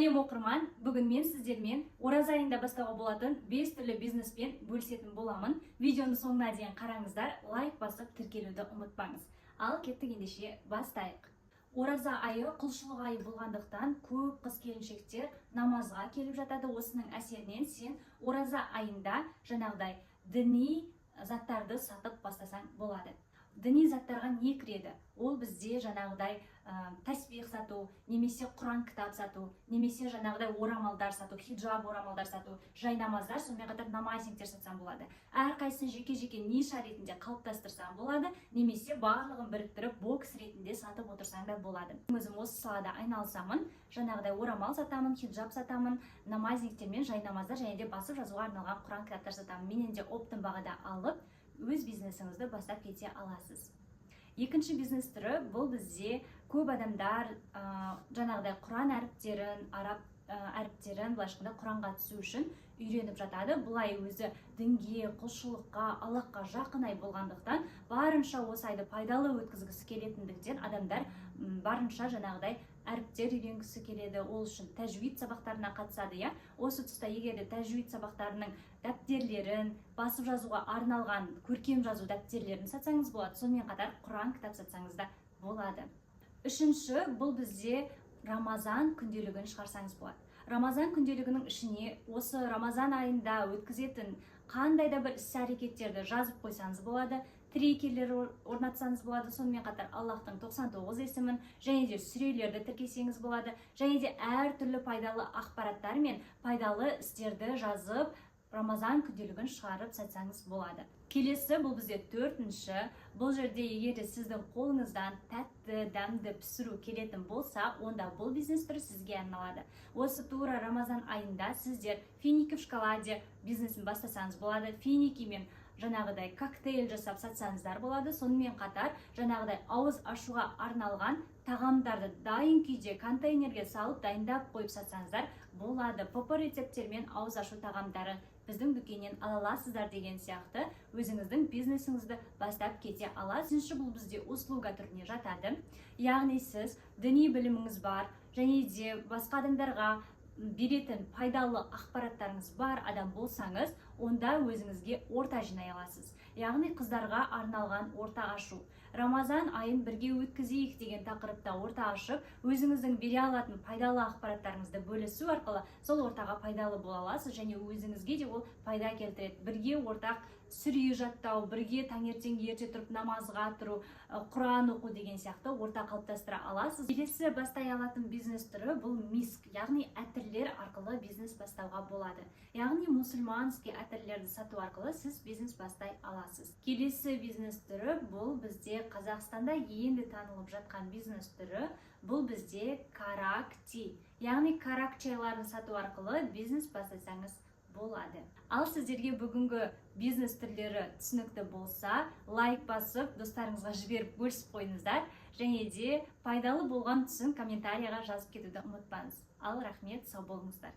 Сәлем, оқырман! Бүгін мен сіздермен ораза айында бастауға болатын 5 түрлі бизнеспен бөлісетін боламын. Видеоны соңына дейін қараңыздар, лайк басып, тіркелуді ұмытпаңыз. Ал кеттік ендеше, бастайық. Ораза айы құлшылық айы болғандықтан, көп қыз келіншектер намазға келіп жатады. Осының әсерінен сен ораза айында жаңағыдай діни заттарды сатып бастасаң болады. Діни заттарға не кіреді? Ол бізде жаңағыдай тәсбих сату немесе құран кітап сату, немесе жаңағыдай орамалдар сату, хиджаб орамалдар сату, жайнамаздар, сонымен қатар намазниктер сатсаң болады. Әрқайсысын жеке жеке ниша ретінде қалыптастырсаң болады немесе барлығын біріктіріп, бокс ретінде сатып отырсаң да болады. Өзім осы салада айналысамын: жаңағыдай орамал сатамын, хиджаб сатамын, намазниктер мен жайнамаздар және де басып жазуға арналған құран кітаптар сатамын. Менен де оптом бағада алып, өз бизнесіңізді бастап кете аласыз. Екінші бизнес түрі: бұл бізде көп адамдар жаңағыдай құран әріптерін, араб әріптерін, былайша айтқанда, құранға түсу үшін үйреніп жатады. Бұлай өзі дінге, құлшылыққа, Аллахқа жақын ай болғандықтан, барынша осы айды пайдалы өткізгісі келетіндіктен, адамдар барынша жаңағыдай әріптер үйренгісі келеді. Ол үшін тәжвид сабақтарына қатысады, иә. Осы тұста егер де тәжвид сабақтарының дәптерлерін, басып жазуға арналған көркем жазу дәптерлерін сатсаңыз болады. Сонымен қатар құран кітап сатсаңыз да болады. Үшінші, бұл бізде рамазан күнделігін шығарсаңыз болады. Рамазан күнделігінің ішіне осы рамазан айында өткізетін қандай да бір іс әрекеттерді жазып қойсаңыз болады, трекерлер орнатсаңыз болады. Сонымен қатар Аллахтың 99 есімін және де сүрелерді тіркесеңіз болады және де әртүрлі пайдалы ақпараттар мен пайдалы істерді жазып, рамазан күнделігін шығарып сатсаңыз болады. Келесі, бұл бізде төртінші. Бұл жерде егер де сіздің қолыңыздан тәтті, дәмді пісіру келетін болса, онда бұл бизнес түрі сізге арналады. Осы тура рамазан айында сіздер финики в шоколаде бизнесін бастасаңыз болады. Финики мен жаңағыдай коктейль жасап сатсаңыздар болады. Сонымен қатар жаңағыдай ауыз ашуға арналған тағамдарды дайын күйде контейнерге салып, дайындап қойып сатсаңыздар болады. ПП рецепттермен ауыз ашу тағамдары біздің дүкеннен ала аласыздар деген сияқты өзіңіздің бизнесіңізді бастап кете аласыз. Үшінші, бұл бізде услуга түріне жатады. Яғни сіз діни біліміңіз бар және де басқа адамдарға беретін пайдалы ақпараттарыңыз бар адам болсаңыз, онда өзіңізге орта жинай аласыз. Яғни қыздарға арналған орта ашу, рамазан айын бірге өткізейік деген тақырыпта орта ашып, өзіңіздің бере алатын пайдалы ақпараттарыңызды бөлісу арқылы сол ортаға пайдалы бола аласыз және өзіңізге де ол пайда келтіреді. Бірге ортақ сүре жаттау, бірге таңертең ерте тұрып намазға тұру, құран оқу деген сияқты орта қалыптастыра аласыз. Келесі бастай алатын бизнес түрі: бұл миск, яғни әтірлер арқылы бизнес бастауға болады. Яғни мусульманский әтірлерді сату арқылы сіз бизнес бастай аласыз. Келесі бизнес түрі: бұл бізде Қазақстанда енді танылып жатқан бизнес түрі. Бұл бізде карак ти, яғни карак чайларын сату арқылы бизнес бастасаңыз болады. Ал сіздерге бүгінгі бизнес түрлері түсінікті болса, лайк басып, достарыңызға жіберіп, бөлісіп қойыңыздар және де пайдалы болған тұсын комментарийға жазып кетуді ұмытпаңыз. Ал рахмет, сау болыңыздар!